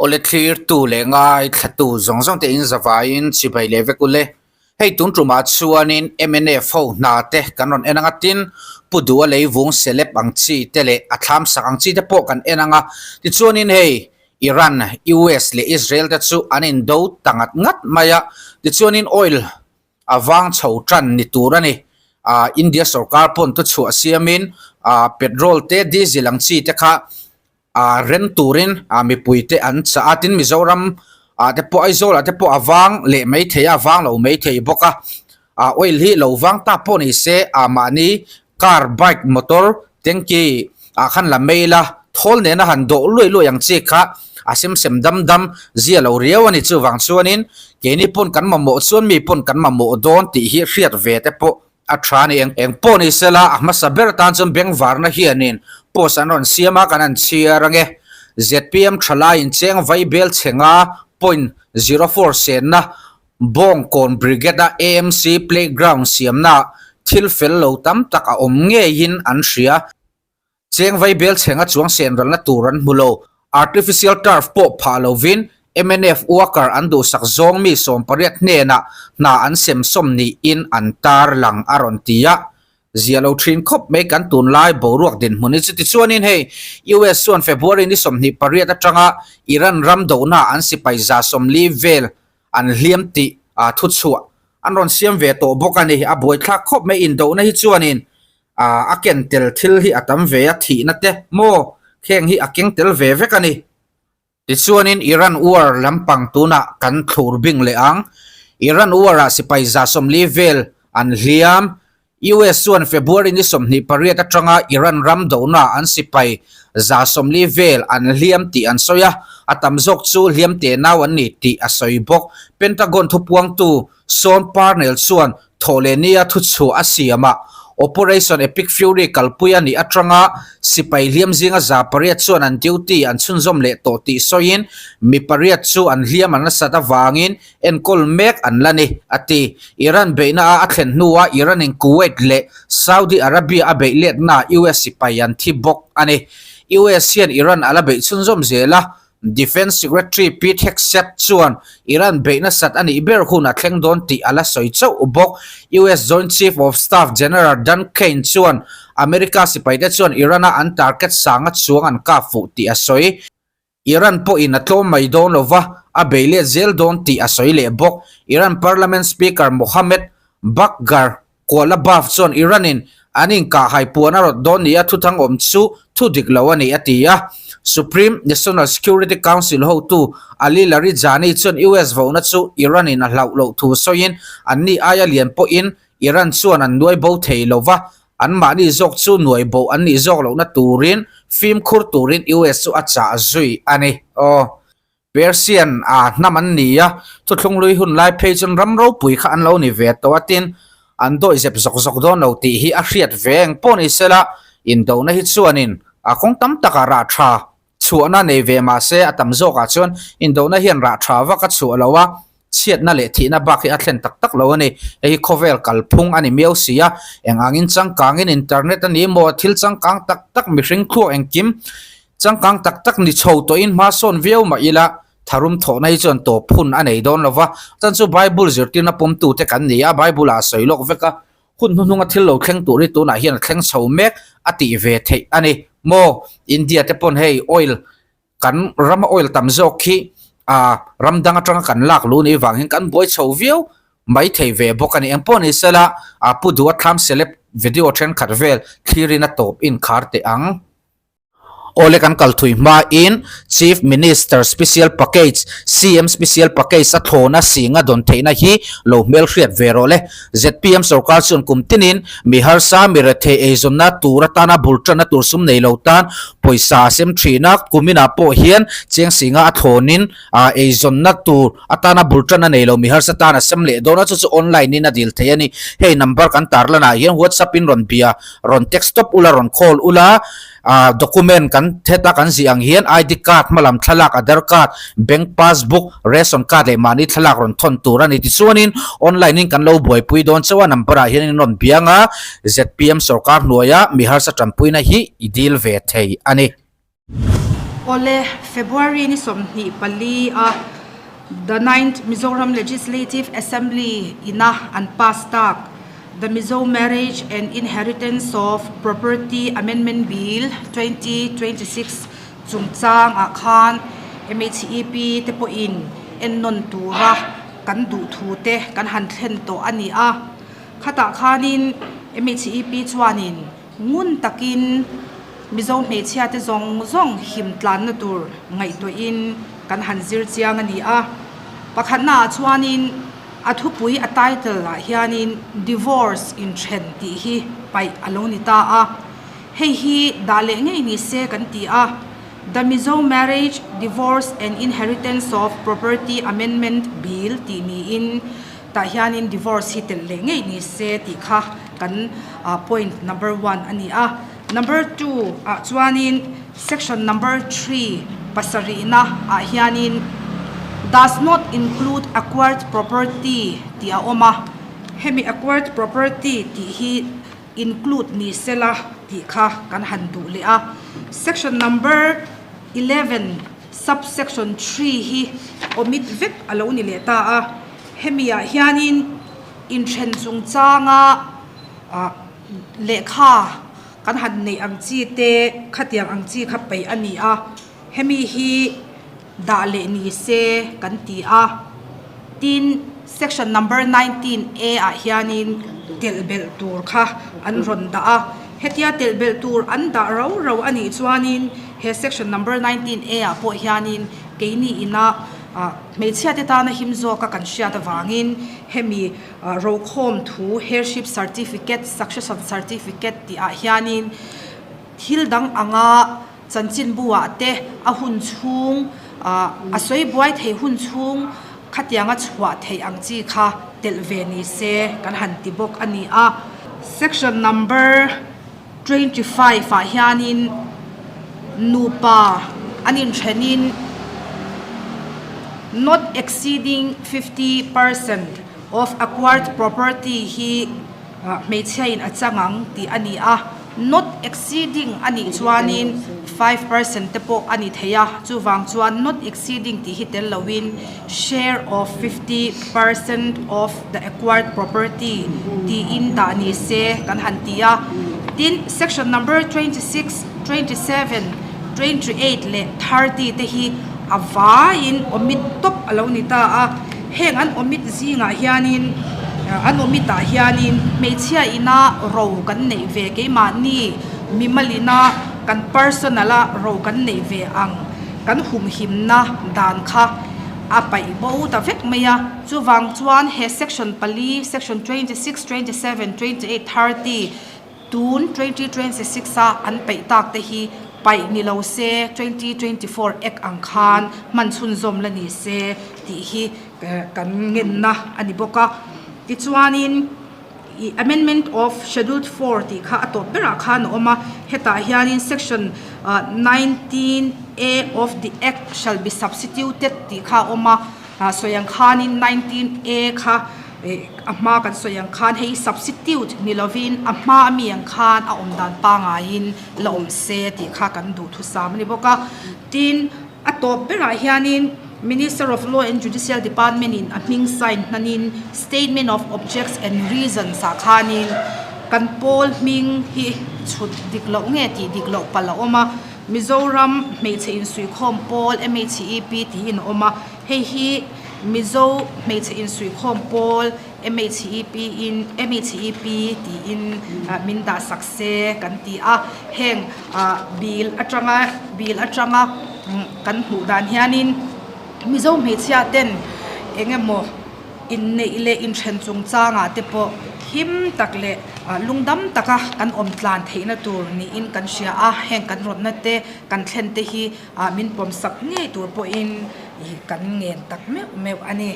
Awle thlirtu leh ngaithlatu zawng zawng te in zavaiin chibai leh vek ule. Hei tun tumah chuanin mnf ho hna te kan rawn en anga tin Pu Duha leivung celeb ang chi te leh a thlam sak ang chi te pawh kan en anga tichuanin hei Iran, US leh Israel te chu an indo ta ngat ngat mai a tichuanin oil a vang chho tan ni tur a ni. Ah India sorkar pawn thu chhuah siamin ah petrol te diesel ang chi te kha ah rem turin ah mipui te an chah a, tin Mizoram ah te pawh Aizawl ah te pawh a vang leh mai thei a, a vang lo mai thei bawk a, ah oil hi lo vang ta pawh ni se ah mahni car, bike, motor, tanky ah khan la mai ila thawl nena han dawh luai luai ang chi kha a sem sem dam dam zia lo riau a ni chuvang chuanin keini pawn kan mamawh chuan mi pawn kan mamawh dawn tih hi hriat ve te pawh A tha ni eng eng pawh ni sela a hmasa ber tan chuan bengvarna hianin post an rawn siam a kan han chhiar ange. Zpm thalai incheng vaibel chhenga 0.04 senna Bawngkawn Brigade a AMC playground siamna thil fel lo tam tak a awm ngeiin an hria. Cheng vaibel chhenga chuang sen ralna tur an hmu lo. Artificial turf pawh phah lovin mnf worker an duhsak zawng mi 80 hnenah hna an sem sawm niin an tar lang a rawn ti a. Zia lo thin khawp mai kan tunlai boruak dinhmun hi chu. Tichuanin hei US chuan February ni 28 atanga Iran ram dohna an sipai 40 vel an hliam tih thuchhuah an rawn siam ve tawh bawk a ni. A buaithlak khawp mai indohna hi chuanin a ken tel thil hi a tam ve a, thihna te maw kheng hi a keng tel ve vek a ni. Tichuanin Iran war lampang tunah kan thlur bing leh ang. Iran war-ah sipai 40 vel an hliam. US chuan February ni 28 atanga Iran ram dohna an sipai 40 vel an hliam tih an sawi a, a tam zawk chu hliam te nau an ni tih a sawi bawk. Pentagon thupuangtu Sean Parnell chuan Thawhlehnia thuchhuah a siam a, Operation Epic Fury kalpui a nih atanga sipai hliam zinga 800 chuan an duty an chhunzawm leh tawh tih sawiin mi pariat chu an hliam an nasat avangin enkawl mek an la ni, a ti. Iran beihna a a thlen hnuah Iran-in Kuwait leh Saudi Arabia a beih letnaah US sipai an thi bawk a ni. US hian Iran a la beih chhunzawm zel a, Defence Secretary Pete Hegseth chuan Iran beih nasat a nih ber hun a thleng dawn tih a la sawi chauh bawk. US Joint Chief of Staff General Dan Caine chuan America sipaite chuan Iran-a an target sanga chuang an kap fuh tih a sawi. Iran pawhin a tlawm mai dawn lova, a bei let zel dawn tih a sawi leh bawk. Iran Parliament Speaker Mohammad Bagher Kuala Baf chuan Iran-in an inkahhai puan a rawt dawn nia thuthang awm chu thu dik lo a ni a ti a. Supreme National Security Council hotu Ali Larijani chuan US vohna chu Iran-in a hlauh loh thu sawiin anni aia lian pawhin Iran chuan an nuai bo thei lo va, anmahni zawk chu nuai bo an nih zawk lohna turin fimkhur turin US chu a chah zui a ni. Aw. Persian a hnam an ni a, thuthlung lui hun lai phei chuan ram ropui kha an lo ni ve tawh a, tin an dawih zep zawk zawk dawn lo tih hi a hriat ve eng pawh ni sela, indona hi chuanin a kawng tam takah rah tha chhuahna nei ve mah se a tam zawkah chuan indona hian rah tha vak a chhuah lo a, chhiatna leh thihna bak hi a thlen tak tak lo a ni. Hei hi khawvel kalphung a ni miau si a, eng angin changkangin internet a ni maw, thil changkang tak tak mihring thluak engkim Changkang tak tak ni chho tawhin hma sawn viau mah ila, tharum thawhna hi chuan tawp hun a nei dawn lo va. Chan chu Bible zirtirna pawmtute kan ni a, Bible-ah a sawi lawk vek a, hun hnuhnunga thil lo thleng tur hi tunah hian a thleng chho mek a tih ve theih a ni. Maw India te pawn hei oil kan rama oil tam zawk hi ah ram dang atanga kan lak luh ni vang hian kan buai chho viau mai thei ve bawk a ni. Engpawh ni sela ah Pu Duha Thlam Celeb video thenkhat vel thlirin a tawp inkhar teh ang. Awle kan kal thui hmain Chief Minister Special Package, CM Special Package a thlawna singa dawn theihna hi lo hmelhriat ve rawh le. Zpm sorkar chuan kum tinin mi harsa, mi rethei eizawnna tur atana bul tanna tur sum nei lo tan pawisa a sem thin a, kuminah pawh hian cheng singa a thlawnin eizawnna tur atana bul tanna nei lo mi harsa tan a sem leh dawn a, chu chu online in a dil thei a ni. Hei number kan tarlanah hian WhatsApp in rawn bia, rawn text tawp ula, rawn call ula. Ah document kan heta kan zih ang hian ID card hmalam thlalak Aadhar card, bank passbook, ration card leh mahni thlalak rawn thawn tur a ni. Tichuanin online in kan lo buaipui dawn chauh a number ah hian in rawn biang a, zpm sorkar hnuaia mi harsa tanpuina hi i dil ve thei a ni. Awle, February ni 24 a The Ninth Mizoram Legislative Assembly ina an pass tak The Mizo Marriage and Inheritance of Property Amendment Bill 2026 chungchang ah khan MHEP te pawhin ennawn tura kan duh thu te kan han thlen tawh a ni a. Khatah khanin MHEP chuanin ngun takin Mizo hmeichhia te zawng zawng him tlanna tur ngaihtuahin kan han zir chiang a ni a. Pakhatnaah chuanin a thupui a title ah hianin Divorce inthen tih hi paih a lo ni ta a. Hei hi dah leh ngei ni se kan ti a. The Mizo Marriage, Divorce and Inheritance of Property Amendment Bill tih niin Tah hianin divorce hi telh leh ngei ni se tih kha kan point number one a ni a. Number two ah chuanin section number three pasarihna ah hianin does not include acquired property tih a awm a. Hemi acquired property tih hi include ni sela tih kha kan han duh leh a. Section number 11 subsection 3 hi omit vek a lo ni leh ta a. Hemi ah hianin inthen chungchanga ah lehkha kan han neih ang chi te khatiang ang chi kha peih a ni a. Hemi hi dah leh ni se kan ti a. Tin, section number 19 A ah hianin telh belh tur kha an rawn dah a. Hetia telh belh tur an dah rau rau a nih chuanin he section number 19 A ah pawh hianin keini ina ah hmeichhia te tana him zawka kan hriat avangin hemi rokhawm thu heirship certificate succession certificate tih ah hianin thil dang anga Chanchinbu ah te a hun chhung ah a sawi buai thei hun chhung khatianga chhuah theih ang chi kha telh ve ni se kan han ti bawk a ni a. Section number 25 ah hianin nupa an inthenin not exceeding 50 percent of acquired property hi hmeichhia in a chang ang tih a ni a, not exceeding a nih chuanin 5% te pawh a ni thei a, chuvang chuan not exceeding tih hi tel loin share of 50% of the acquired property tiin dah ni se kan han ti a. Tin, section number 26, 27, 28 leh 30 te hi a vaiin omit tawp a lo ni ta a. Heng an omit zingah hianin an omit ah hianin hmeichhia ina ro kan neih ve keimahni mimalina kan personal a ro kan neih ve ang kan humhimna dan kha a paih bo ta vek mai a. Chuvang chuan he section pali section 26, 27, 28, 30 tun 2026 a an peih tak te hi paih ni lo se 2024 Act ang khan hman chhunzawm la ni se tih hi kan ngenna a ni bawk a. Tichuanin ih amendment of schedule 4 tih kha a tawp berah khan a awm a. Hetah hianin section 19 A of the Act shall be substituted tih kha a awm a. Sawi ang khanin 19 A kha ih a hma kan sawi ang khan hei substitute ni lovin a hma ami ang khan a awm dan pangaiin la awm se tih kha kan duh thusam a ni bawk a. Tin, a tawp berah hianin Minister of Law and Judicial Department in a hming sign hnanin Statement of Objects and Reasons ah khanin kan pawl hming hi chhut dik loh nge tih dik loh palh a awm a. Mizoram hmeichhe insuihkhawm pawl MHEP tiin a awm a. Hei hi Mizo hmeichhe insuihkhawm pawl MHEP in MHEP tiin min dah sak se kan ti a. Heng bill atanga bill atanga kan hmuh dan hianin Mizo hmeichhia ten eng emaw inneih leh inthen chungchangah te pawh him tak leh lungdam taka kan awm tlan theihna tur niin kan hria a. Heng kan rawtna te kan thlen te hi min pawm sak ngei tur pawhin ih kan ngen tak meuh meuh a ni.